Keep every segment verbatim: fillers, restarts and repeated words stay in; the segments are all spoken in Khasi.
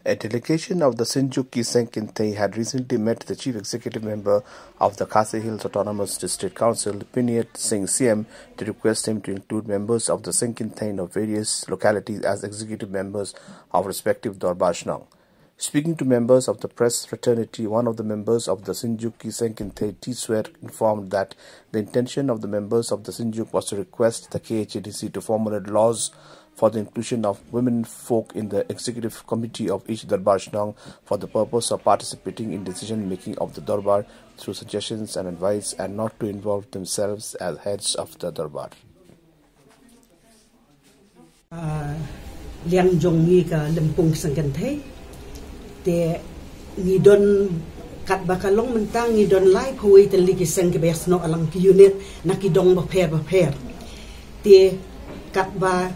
A delegation of the Synjuk Ki Seng Kynthei had recently met the Chief Executive Member of the Khasi Hills Autonomous District Council, Puneet Singh Syiem, to request him to include members of the Seng Kynthei of various localities as executive members of respective Dorbar Shnong. Speaking to members of the press fraternity, one of the members of the Synjuk Ki Seng Kynthei, T Swer, informed that the intention of the members of the Synjuk was to request the K H A D C to formulate laws for the inclusion of women folk in the executive committee of each Dorbar Shnong for the purpose of participating in decision making of the Dorbar through suggestions and advice, and not to involve themselves as heads of the Dorbar. Ah, liang jong ngi ka Lympung Seng Kynthei. Te ngi don, katba ka long mynta, ngi don laiphew wei tylli ki seng kiba ïasnoh lang ki unit na ki dong bapher bapher. Te katba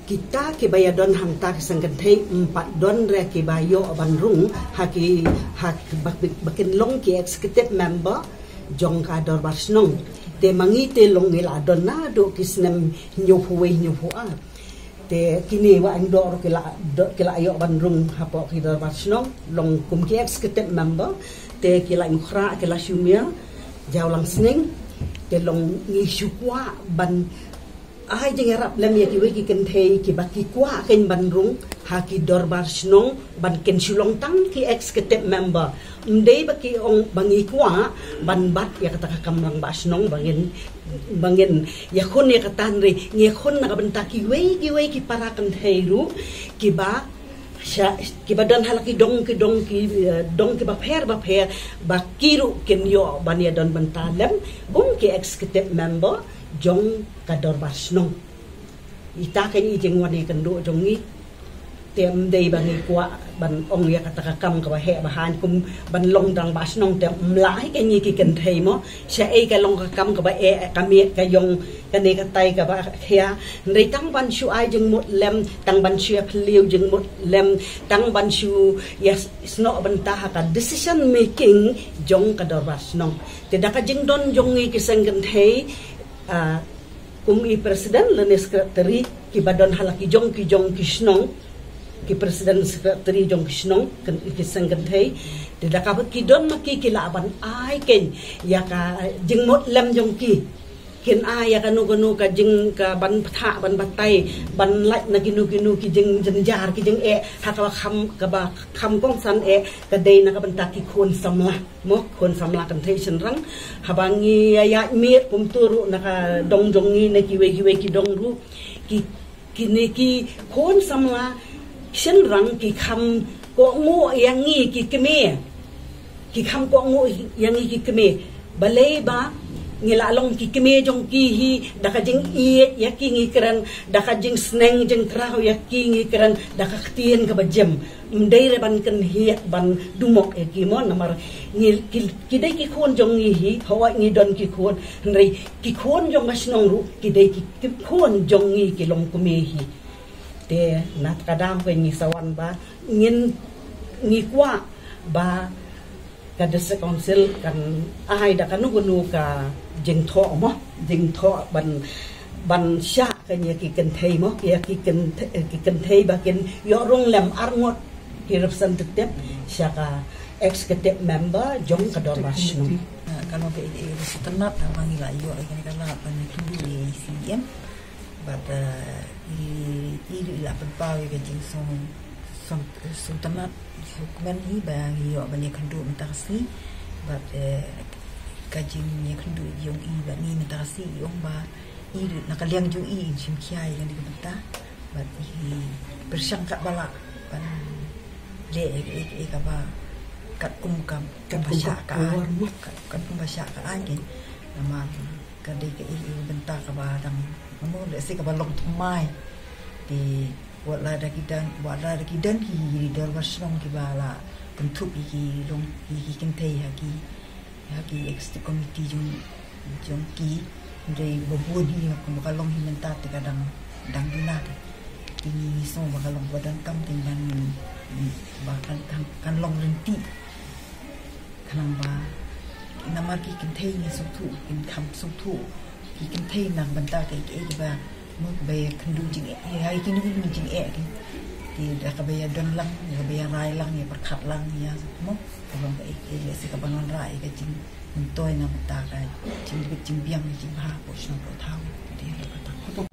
kita kiba ïadon hangta ki Seng Kynthei, ym pat don re kiba ïoh ban rung ha ki, ha ba, ba kin long ki executive member jong ka Dorbar Shnong. Te ma ngi te long ngi la don naduh ki snem hynñiewphew wei hynñiewphew ar. Te kine ba ong doh ruh ki la, doh ki la ïoh ban rung hapoh ki Dorbar Shnong, long kum ki executive member. Te ki la ïoh khrah, ki la shu mih jaw lang sning. Te long ngi shu kwah ban ai jingïarap lem ïa kiwei ki kynthei kiba ki kwah kein ban rung ha ki Dorbar Shnong, ban kin shu long tang ki executive member. Ym dei ba ki ong ba ngi kwah ban bat ïa kata ka kam rangbah shnong, ba ngin, ba ngin ïakhun ïa kata, hynrei ngi ïakhun na ka bynta kiwei kiwei ki para kynthei ruh kiba sha, kiba don ha la ki dong, ki dong, ki, eh, dong kiba pher bapher, ba ki ruh kin ïoh ban ïadon bynta lem kum ki executive member jong ka Dorbar Shnong. Ita kein i jingwan ïakynduh jong ngi. Te ym dei ba ngi kwah ban ong ïa kata ka kam kaba heh ba haiñ, kum ban long rangbah shnong te ym lah hi kein ngi ki kynthei mo. Shaei ka long ka kam kaba eh, ka miet ka ïong, kane katai kaba khia. Hynrei tang ban shu ai jingmut lem, tang ban shu ïaphylliew jingmut lem, tang ban shu ïasnoh bynta ha ka decision making jong ka Dorbar Shnong. Te da ka jingdon jong ngi ki Seng Kynthei, ah, kum i president lane secretary kiba don ha la ki jong, ki jong ki shnong, ki president secretary jong ki shnong, ki Seng Kynthei. Te da kaba ki don ma ki, ki lah ban ai kein ïa ka jingmut lem jong ki. Kin ai ïa kano kano ka jing, ka ban pynthah, ban batai, ban lait na kino kino ki jingjynjar, ki jingeh ha kaba kham, kaba kham kongsan eh, ka dei na ka bynta ki khun samla mo, khun samla kynthei shynrang. Haba ngi ïa ïaid miet kumta ruh na ka dong jong ngi, na kiwei kiwei ki dong ruh, ki, kine ki khun samla shynrang ki kham kohnguh ïa ngi ki kmie. Ki kham kohnguh ïa ngi ki kmie. Balei ba ngi la long ki kmie jong ki hi, da ka jingïeit ïa ki ngi kren, da ka jingsneng jingkraw ïa ki ngi kren, da ka ktien kaba jem. Ym dei re ban kynhied ban dumok ïa ki mo, namar ngi, ki, ki dei ki khun jong ngi hi, haoid ngi don ki khun, hynrei ki khun jong ka shnong ruh ki dei ki, ki khun jong ngi ki longkmie hi. Te na ka daw kein ngi sa wan ba ngin, ngi kwah ba ka District Council kan ai da kano kano ka jingthoh mo, jingthoh ban, ban shah kein ïa ki kynthei mo, ïa ki kynthei, ki kynthei ba kin ïoh rung lem arngut ki representative sha ka executive member jong ka Dorbar Shnong. Ah, ka long kaei kaei kaba sngewtynnat, ah, ba ngi la ïoh ïa kane ka lad ban ïakynduh ïa i C E M. Bad, eh, i, i ruh i la pynpaw ïa ka jingsngewtynnat, sngewtynnat, sngewkmen hi ba ngi ïoh ban ïakynduh mynta ka sngi. Bad, eh, ka jingïakynduh jong i bad ngi mynta ka sngi i ong ba i ruh na ka liang jong i in shim khia ïa kane ka bynta. Bad i pyrshang katba lah ban leh ïa kaei kaei kaba katkum ka, katkum ba shah ka aiñ, kat, katkum ba shah ka aiñ. Namar ka dei kaei kaei ka bynta kaba dang, namar lehse kaba long thymmai. Te wat la da ki don, wat la da ki don ki Dorbar Shnong kiba la kynthup ïa ki long, ïa ki kynthei ha ki, ha ki executive committee jong, jong ki. Hynrei ba bun hi, kumba ka long hi mynta te ka dang, dang duna te. Te ngi sngew ba ka long ba donkam te ngan, ba kan, kan, kan long ryntih. Khnang ba namar ki kynthei ngi sngewthuh, kin kham sngewthuh ki kynthei na ka bynta kaei kaei ba, mo, ba ïakynduh jingeh, ïa kino kino jingeh ki. Ki da kaba ïa don lang, ïa kaba ïa rai lang, ïa pyrkhat lang, ïa mo. Ka long ka ei, ei, ïa si kaba ngan rai, ka jingmyntoi na mynta ka jingduk jingbiang, jingbha, po shnong po thaw. Di ïa kata.